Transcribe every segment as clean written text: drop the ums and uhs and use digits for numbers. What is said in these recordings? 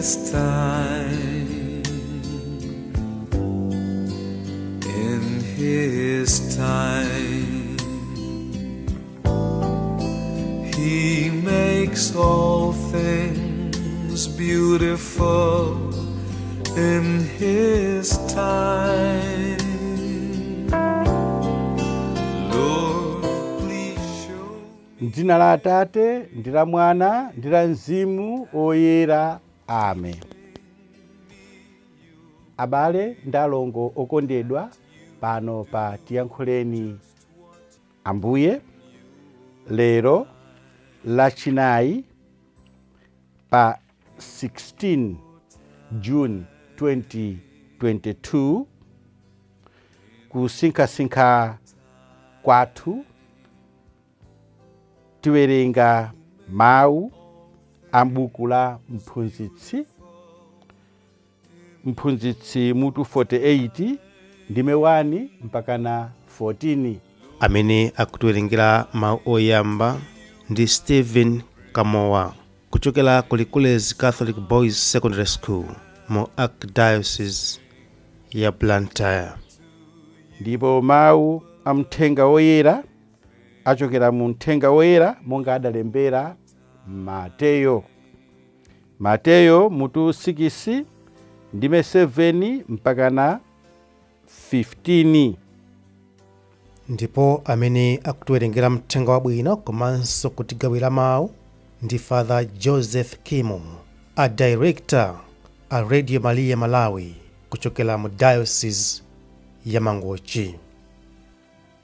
His time. In His time, He makes all things beautiful in His time. Lord, please show. M'dzina la Atate ndi la Mwana ndi la Mzimu Woyera, amen. Abale ndi alongo okondedwa, pano pa Tiyankhuleni Ambuye, lero Lachinayi pa 16 June 2022, kusinkhasinkha kwathu tiwerenga mawu a m'buku la Mphunzitsi, Mphunzitsi mutu 48 ndime 1 mpakana 14. Amene akutiwerengera mawu oyamba ndi Stephen Kamowa kuchokera ku Likulezi Catholic Boys Secondary School mu Archdiocese ya Blantyre. Ndipo mawu a Mthenga Woyera achokera mu Mthenga Woyera monga adalembera Mateyo, Mateyo mutu 6 ndime 7 mpakana 15. Ndipo amene akutiwerengera mthenga wabwino komanso kutigawira mawu ndi Father Joseph Kimu, a director a Radio Maria Malawi kuchokera mu Diocese ya Mangochi.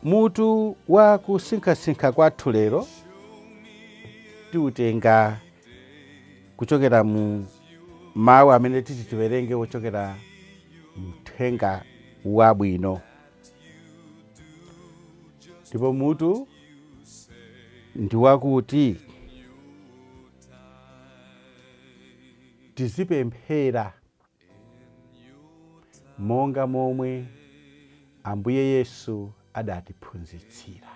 Mutu wa kusinkhasinkha kwathu lero tiutenga kuchokera mu mawu amene titi tiwerenge kuchokera Mthenga Wabwino, ndipo mutu ndi wakuti tizipemphera monga momwe Ambuye Yesu adatiphunzitsira.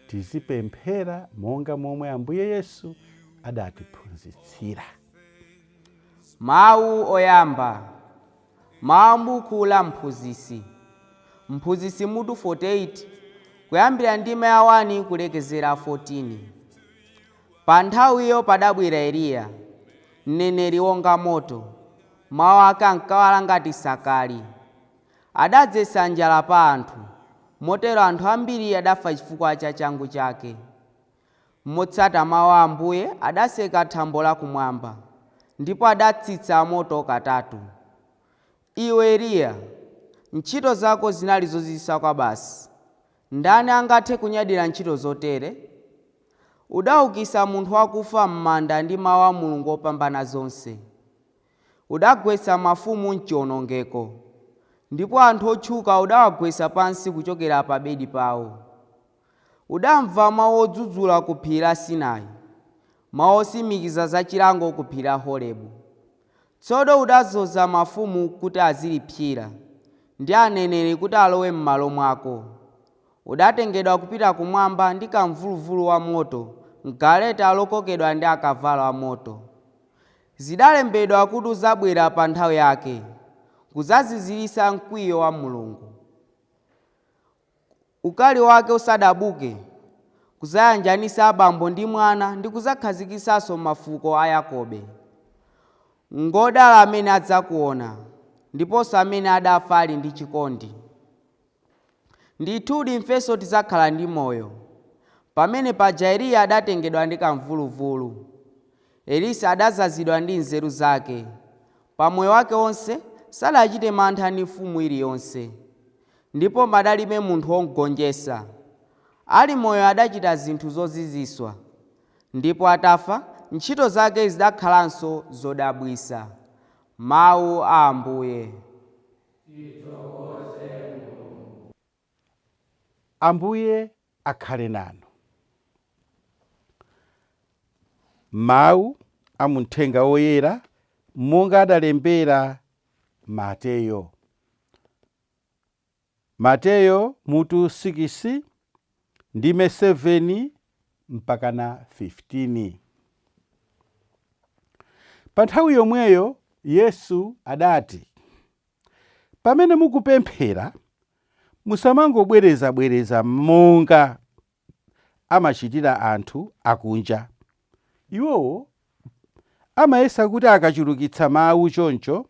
Tizipemphera monga momwe Ambuye Yesu adatiphunzitsira. Mawu oyamba. Mawu m'buku la Mphunzitsi, Mphunzitsi mutu 48 kuyambira ndime ya 1 kulekezera 14. Pa nthawiyo padabwera Eliya, mneneri wonga moto, mawu ake ankawala ngati sakali. Adadzetsa njala pa anthu, motero anthu ambiri adafa chifukwa cha changu chake. Motsata mawu a Ambuye adatseka thambo lakumwamba, ndipo adatsitsa moto katatu. Iwe Eliya, ntchito zako zinali zozizwitsa kwabasi. Ndani angathe kunyadira ntchito zotere? Udaukitsa munthu wakufa m'manda ndi mawu a Mulungu wopambana zonse. Udagwetsa mafumu m'chiwonongeko, ndipo anthu otchuka udawagwetsa pansi kuchokera pa bedi pawo. Udamva mawu odzudzula ku phiri la Sinai, mawu otsimikiza za chilango ku phiri la Horebu. Tsono udadzoza mafumu kuti azilipsira, ndi aneneri kuti alowe m'malo mwako. Udatengedwa kupita kumwamba ndi kamvuluvulu wa moto m'galeta lokokedwa ndi akavalo a moto. Zidalembedwa kuti udzabwera pa nthawi yake, kudzaziziritsa mkwiyo wa Mulungu, ukali wake usadabuke, kudzayanjanitsa abambo ndi mwana ndi kudzakhazikitsanso mafuko a Yakobe. Ngodala amene adzakuona, ndiponso amene adafa ali ndi chikondi. Ndithudi ifenso tidzakhala ndi moyo. Pamene paja Eliya adatengedwa ndi kamvuluvulu. Elisa adadzazidwa ndi nzeru zake. Pa moyo wake wonse sadachite mantha ndi mfumu iliyonse, ndipo padalibe munthu womgonjetsa. Ali moyo adachita zinthu zozizwitsa, ndipo atafa ntchito zake zidakhalanso zodabwitsa. Mawu a Ambuye. Ambuye akhale nanu. Mawu a Muthenga Woyera monga adalembera Mateyo. Mateyo mutu 6 ndime 7 mpakana 15. Pa nthawi yomweyo Yesu adati, pamene mukupemphera musamangobwerezabwereza monga amachitira anthu akunja. Iwowo amayesa kuti akachulukitsa mawu choncho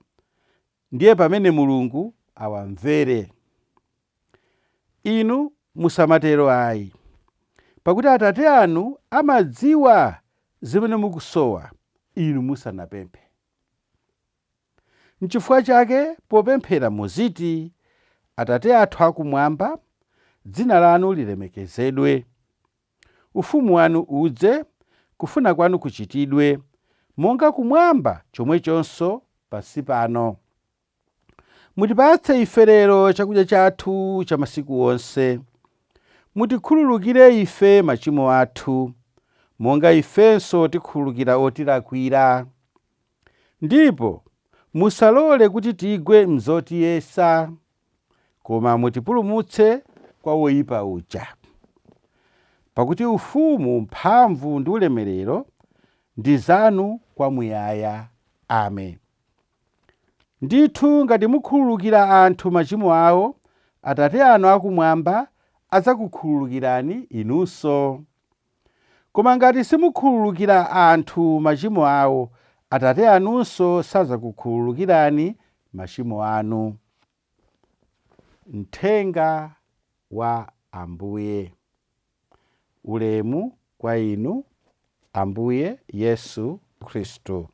ndiye pamene Mulungu awamvere. Inu musamatero ayi, pakuti Atate anu amadziwa zimene mukusowa inu musanapemphe. Nchifukwa chake popemphera muziti, Atate athu akumwamba, dzina lanu lilemekezedwe, ufumu wanu udze, kufuna kwanu kuchitidwe, monga kumwamba chomwechonso pansi pano. Mutipatse ife lero chakudya chathu cha masiku onse. Mutikhululukire ife machimo athu, monga ifenso tikhululukira otilakwira. Ndipo musalole kuti tigwe mzotiyesa, koma mutipulumutse kwa woyipa uja. Pakuti ufumu, mphamvu ndi ulemerero ndi zanu kwamuyaya. Amen. Ndithu ngati mukhululukira anthu machimo awo, Atate anu akumwamba adzakukhululukirani inunso. Koma ngati simukhululukira anthu machimo awo, Atate anunso sadzakukhululukirani machimo anu. Mthenga wa Ambuye. Ulemu kwa inu, Ambuye Yesu Khristu.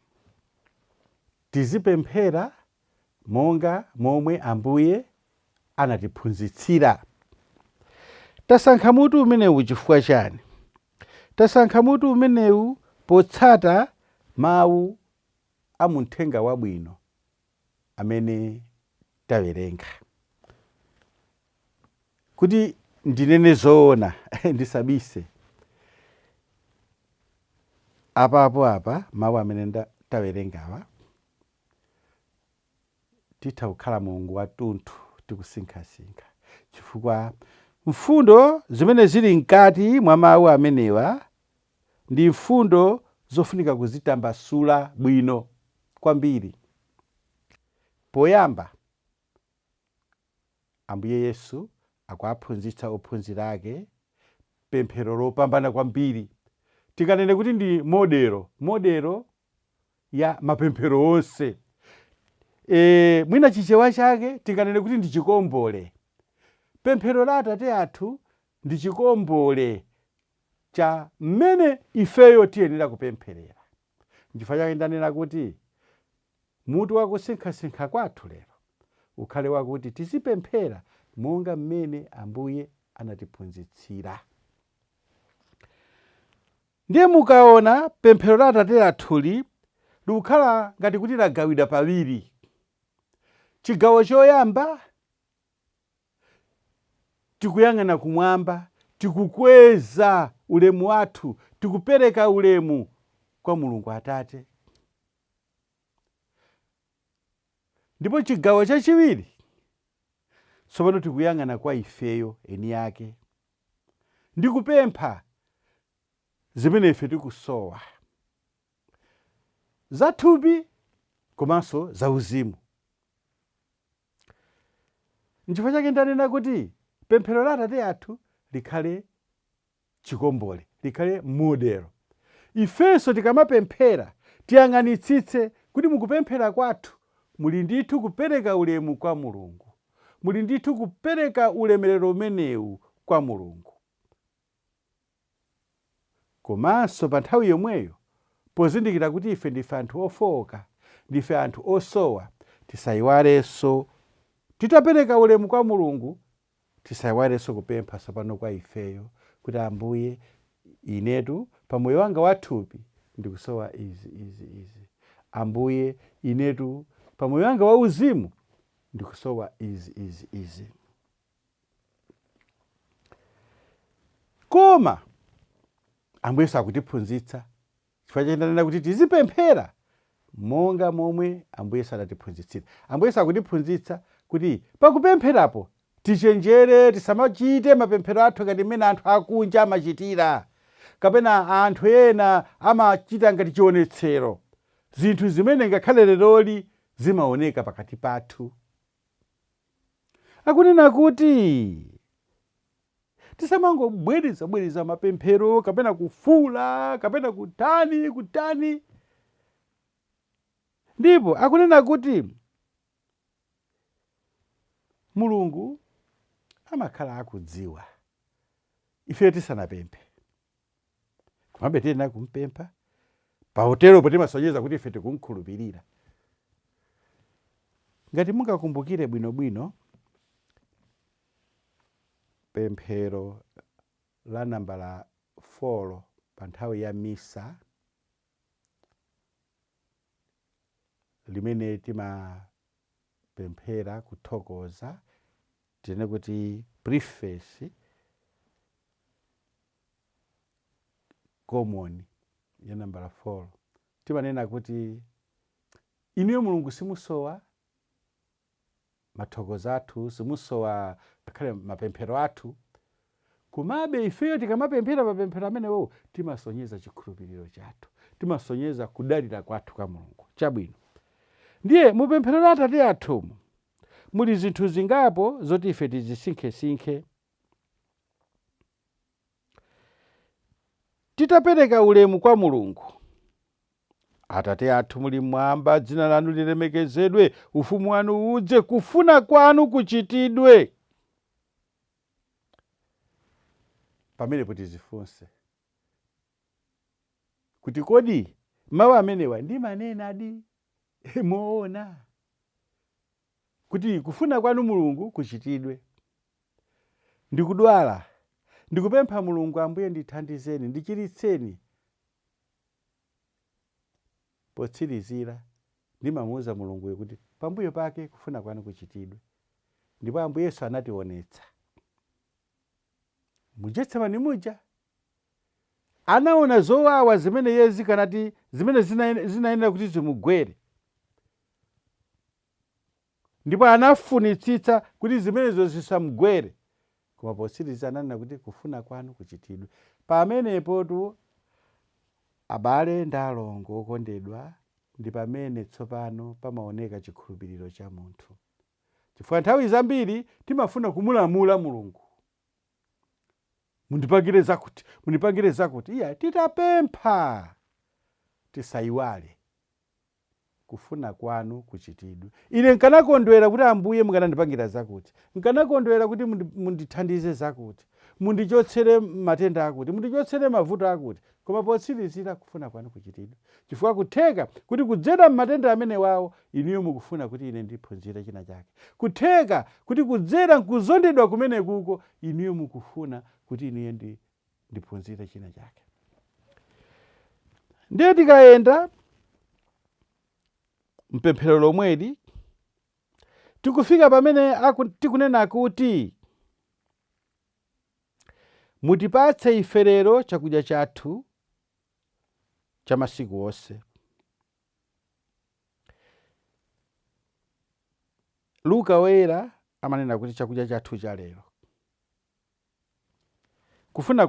Tizipemphera monga momwe Ambuye anatiphunzitsira. Tasankha mutu umenewu chifukwa chani? Tasankha mutu umenewu potsata mawu a muthenga wabwino amene tawerenga. Kuti ndinene zoona ndisabise, apapo apa mawu amene tawerengawa titha kukhala Mulungu wathunthu tikusinkhasinkha, chifukwa mfundo zimene zili mkati mwa mawu amenewa ndi mfundo zofunika kuzitambasula bwino kwambiri. Poyamba, Ambuye Yesu akuaphunzitsa ophunzira ake pemphero lopambana kwambiri. Tikanene kuti ndi modelo ya mapemphero onse. Mwina chichewa chake tikanene kuti ndi chikombole. Pemphero la Atate athu ndi chikombole cha mmene ifeyo tiyenera kupempherera. Nchifukwa chake ndanena kuti mutu wakusinkhasinkha kwathu lero ukhale wakuti tizipemphera monga mmene Ambuye anatiphunzitsira. Ndiye mukaona pemphero la Atate athuli likukhala ngati kuti lagawidwa pawiri. Chigawo choyamba tikuyang'ana kumwamba, tikukweza ulemu wathu, tikupereka ulemu kwa Mulungu Atate. Ndipo chigawo chachiwiri tsopano tikuyang'ana kwa ifeyo eni ake ndikupempha zimene ife tikusowa zathupi komanso zauzimu. Nchifukwa chake ndanena kuti pemphero la Atate athu likhale chikombole, likhale modelo. Ifenso tikamapemphera tiyang'anitsitse kuti mukupemphera kwathu muli ndithu kupereka ulemu kwa Mulungu, muli ndithu kupereka ulemerero umenewu kwa Mulungu. Komanso pa nthawi yomweyo pozindikira kuti ife ndife anthu ofowoka, ndife anthu osowa, tisayiwalenso titapereka ulemu kwa Mulungu, tisayiwalenso kupempha tsopano kwa ifeyo kuti Ambuye, inetu pamoyo wanga wathupi ndikusowa izi izi izi. Ambuye, inetu pamoyo wanga wauzimu ndikusowa izi izi izi. Koma Ambuye sakutiphunzitsa, chifukwa chake ndanena kuti tizipemphera monga momwe Ambuye sanatiphunzitsira. Ambuye sakutiphunzitsa kuti pakupempherapo tichenjere, tisamachite mapemphero athu ngati mmene anthu akunja amachitira, kapena anthu ena amachita ngati chionetsero. Zinthu zimene ngakhale leroli zimaoneka pakati pathu. Akunena kuti tisamangobwerezabwereza mapemphero kapena kufula kapena kutani kutani. Ndipo akunena kuti Mulungu amakhala akudziwa ife tisanapemphe, komabe tiyenera kumpempha. Paoteropo timasonyeza kuti ife tikumkhulupirira. Ngati mungakumbukire bwinobwino pemphero la nambala 4 pa nthawi ya misa limene timapemphera kuthokoza, tinene kuti preface common ya nambala 4, timanena kuti inuyo Mulungu simusowa mathokozo athu, simusowa ngakhale mapemphero athu, komabe ifeyo tikamapemphera mapemphero amenewo timasonyeza chikhulupiriro chathu, timasonyeza kudalira kwathu kwa Mulungu. Chabwino, ndiye mupemphero la Atate athumu muli zinthu zingapo zoti ife tizisinkhesinkhe. Titapereka ulemu kwa Mulungu, Atate athu muli mmwamba, dzina lanu lilemekezedwe, ufumu wanu udze, kufuna kwanu kuchitidwe. Pamenepo tizifunse kuti kodi mawu amenewa ndimanenadi moona kuti kufuna kwanu Mulungu kuchitidwe? Ndikudwala, ndikupempha Mulungu, Ambuye ndithandizeni, ndichiritseni. Potsirizira ndimamuuza Mulunguyo kuti pambuyo pake kufuna kwanu kuchitidwe. Ndipo Ambuye Yesu anationetsa mu Getsemani muja, anaona zowawa zimene iye zikanati, zimene zinayenera kuti zimugwere, ndipo anafunitsitsa kuti zimenezo zisamugwere, koma potsiriza ananena kuti kufuna kwanu kuchitidwe. Pamenepotu abale ndi alongo okondedwa, ndi pamene tsopano pamaoneka chikhulupiriro cha munthu, chifukwa nthawi zambiri timafuna kumulamula Mulungu, mundipangire zakuti, mundipangire zakuti. Iya, titapempha tisayiwale kufuna kwanu kuchitidwe. Ine nkanakondwera kuti Ambuye mukanandipangira zakuti, nkanakondwera kuti mundithandize zakuti, mundichotsere matenda akuti, mundichotsere mavuto akuti, koma potsirizira kufuna kwanu kuchitidwe. Chifukwa kutheka kuti kudzera m'matenda amene wawo inuyo mukufuna kuti ine ndiphunzire china chake, kutheka kuti kudzera nkuzondedwa kumene kuko inuyo mukufuna kuti inuyo ndiphunzire china chake. Ndiye tikayenda mpemphero lomweli tikufika pamene tikunena kuti mutipatse ife lero chakudya chathu cha masiku onse. Luka woyera amanena kuti chakudya chathu cha lero. Kufuna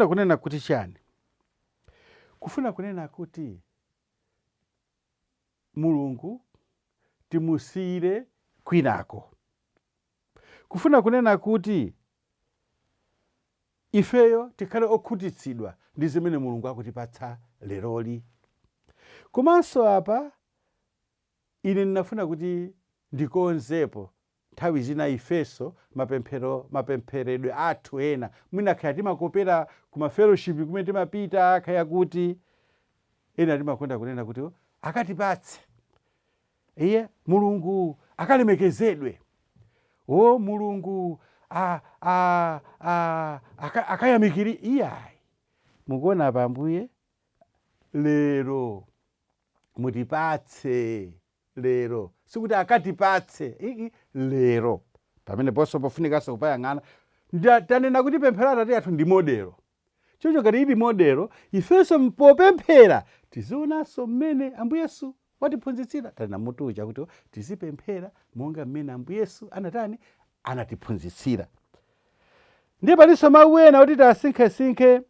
kunena kuti chani? Kufuna kunena kuti Mulungu timusiyire kwinako. Kufuna kunena kuti ifeyo tikhale okhutitsidwa ndi zimene Mulungu akutipatsa leroli. Komanso apa ine ndinafuna kuti ndikonzepo nthawi zina ifeso mapempheredwe athu ena mwina khaya timakopera kuma fellowship kumene timapita, khaya kuti ena timakonda kunena kuti akatipatse iye Mulungu akalemekezedwe, o Mulungu akayamikiri. Iyayi, mukuona apa Ambuye lero mutipatse lero, sikuti akatipatse ii lero. Pamene ponso pofunikanso kupayang'ana, tanena kuti pemphero Atate athu ndi modelo. Choncho ngati ili modelo, ifenso popemphera tizionanso mmene Ambuye Yesu watiphunzitsira. Tanena mutu uja kuti tizipemphera monga mmene Ambuye Yesu anatani, anatiphunzitsira. Ndiye palinso mawu ena oti tiasinkhesinkhe,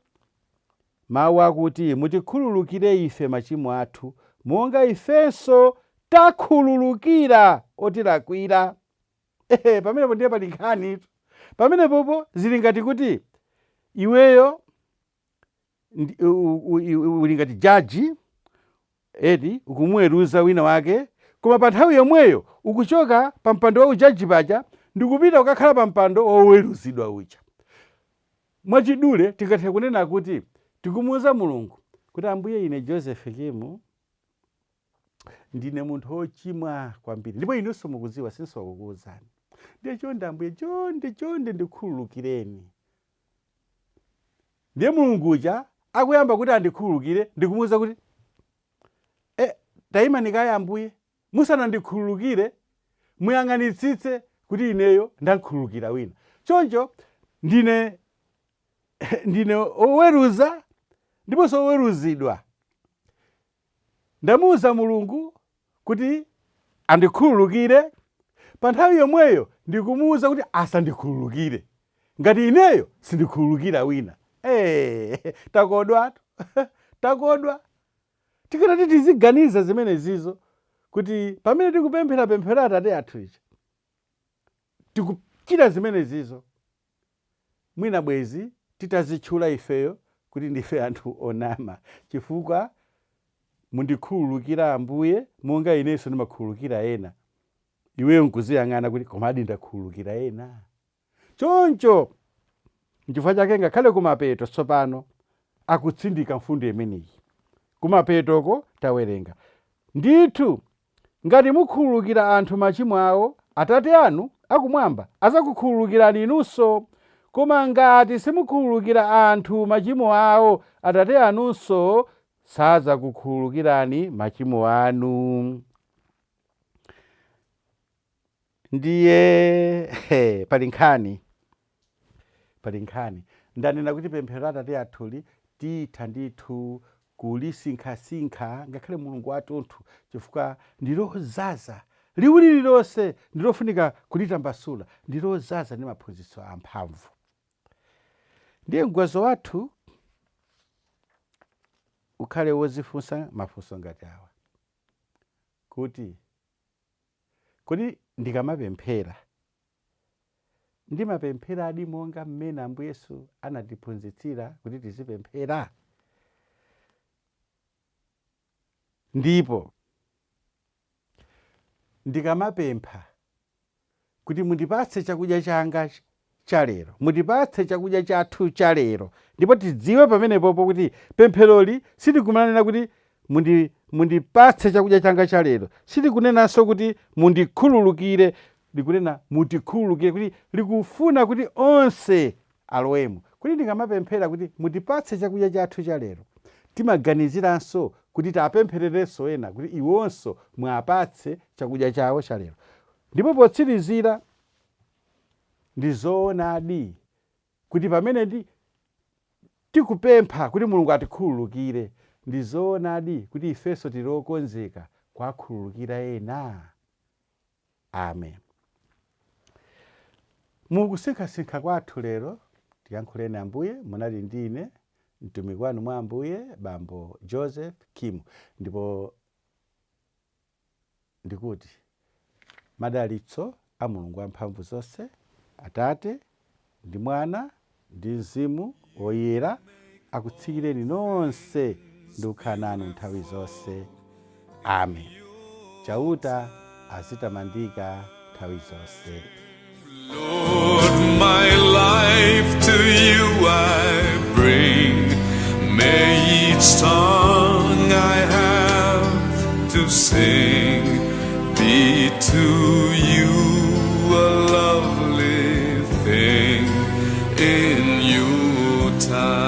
mawu akuti mutikhululukire ife machimo athu Monga ifenso takhululukira otilakwira. Ehe, pamenepo ndiye pali nkhanitu. Pamenepopo zili ngati kuti iweyo uli ngati jaji eti, ukumuweruza wina wake, koma pa nthawi yomweyo ukuchoka pa mpando wa ujaji paja ndikupita kukakhala pa mpando woweruzidwa uja. Mwachidule tingathe kunena kuti tikumuwuza Mulungu kuti, Ambuye, ine Joseph Kimu ndine munthu wochimwa kwambiri, ndipo inunso mukudziwa, sinso wakukuwuzani. Ndiye chonde Ambuye, chonde chonde ndikhululukireni. Ndiye Mulungu uja akuyamba kuti andikhululukire, ndikumuwuza kuti, tayimani kaye Ambuye, musanandikhululukire muyang'anitsitse kuti ineyo ndankhululukira wina. Choncho ndine oweruza ndiponso oweruzidwa. Ndamuwuza Mulungu kuti andikhululukire, pa nthawi yomweyo ndikumuwuza kuti asandikhululukire ngati ineyo sindikhululukira wina. Takodwatu, takodwa. Tikanati tiziganiza zimenezizo, kuti pamene tikupemphera pemphero Atate athu ija tikuchita zimenezizo, mwina bwezi titazitchula ifeyo kuti ndife anthu onama, chifukwa mundikhululukira Ambuye monga inenso ndimakhululukira ena. Iweyo nkuziyang'ana kuti komadi ndakhululukira ena. Choncho nchifukwa chake ngakhale kumapeto tsopano akutsindika mfundo imeneyi. Kumapetoko tawerenga, ndithu ngati mukhululukira anthu machimo awo, Atate anu akumwamba azakukhululukirani inunso. Koma ngati simukhululukira anthu machimo awo, Atate anunso sazakukhululukirani machimo anu. Ndiye pali nkhani, pali nkhani. Ndanena kuti pemphero la Atate athuli titha ndithu kulisinkhasinkha ngakhale Mulungu wathunthu, chifukwa ndilozaza, liwu lililonse ndilofunika kulitambasula, ndilozaza ndi maphunzitso amphamvu. Ndiye mgwazo wathu ukhale wozifunsa mafunso ngati awa, kuti kodi ndikamapemphera ndimapempheradi monga mmene Ambuye Yesu anatiphunzitsira kuti tizipemphera? Ndipo ndikamapempha kuti mundipatse chakudya changa cha lero, mundipatse chakudya chathu cha lero, ndipo tidziwe pamenepopo kuti pempheroli sitikumanena kuti mundipatse chakudya changa cha lero, sitikunenanso kuti mundikhululukire, likunena mutikhululukire, kuti likufuna kuti onse alowemo. Kuti ndikamapemphera kuti mutipatse chakudya chathu cha lero, timaganiziranso kuti tapemphererenso ena kuti iwonso mwapatse chakudya chawo cha lero. Ndipo potsirizira, ndi zoonadi kuti pamene tikupempha kuti Mulungu atikhululukire, ndi zoonadi kuti ifenso tili okonzeka kuwakhululukira ena. Amen. Mukusinkhasinkha kwathu lero, tiyankhuleni Ambuye, munali ndine mtumiki wanu mwa Ambuye, Bambo Joseph Kimu, ndipo ndikuti madalitso a Mulungu wamphamvu zonse, Atate ndi Mwana ndi Mzimu Woyera, akutsikireni nonse ndi kukhala nanu nthawi zonse. Amen. Chauta azitamandika nthawi zonse. Lord, my life to you I bring. May each song I have to sing be to you a lovely thing in your time.